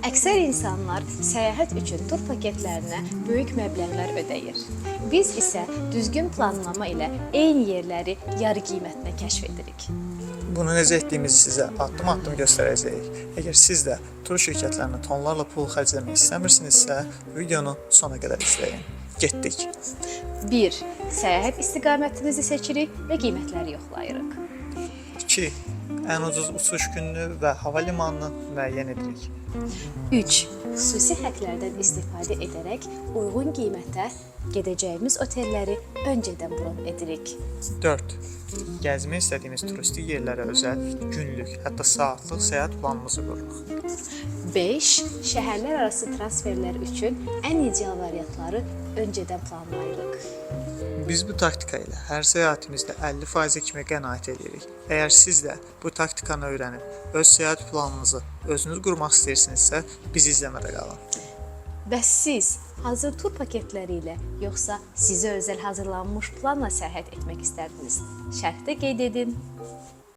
Əksər insanlar səyahət üçün tur paketlərinə böyük məbləğlər ödəyir. Biz isə düzgün planlama ilə eyni yerləri yarı qiymətinə kəşf edirik. Bunu necə etdiyimizi sizə addım-addım göstərəcəyik. Əgər siz də tur şirkətlərinə tonlarla pul xərcləmək istəmirsinizsə, videonu sona qədər izləyin. Getdik. 1. Səyahət istiqamətimizi seçirik və qiymətləri yoxlayırıq. 2. Ən ucuz uçuş gününü və hava limanını müəyyən edirik. 3. Xüsusi həqlərdən istifadə edərək uyğun qiymətə gedəcəyimiz otelləri öncədən bron edirik. 4. Gəzmək istədiyimiz turistik yerlərə özəl günlük, hətta saatlıq səyahət planımızı qururuq. 5. Şəhərlər arası transferlər üçün ən ideal variantları öncədən planlayırıq. Biz bu taktika ilə hər səyahətimizdə 50%-ə kimi qənaət edirik. Əgər siz də bu taktikanı öyrənib öz səyahət planınızı özünüz qurmaq istəyirsinizsə, bizi izləmədə qalın. Bəs siz hazır tur paketləri ilə yoxsa sizə özəl hazırlanmış planla səyahət etmək istərdiniz? Şərhdə qeyd edin.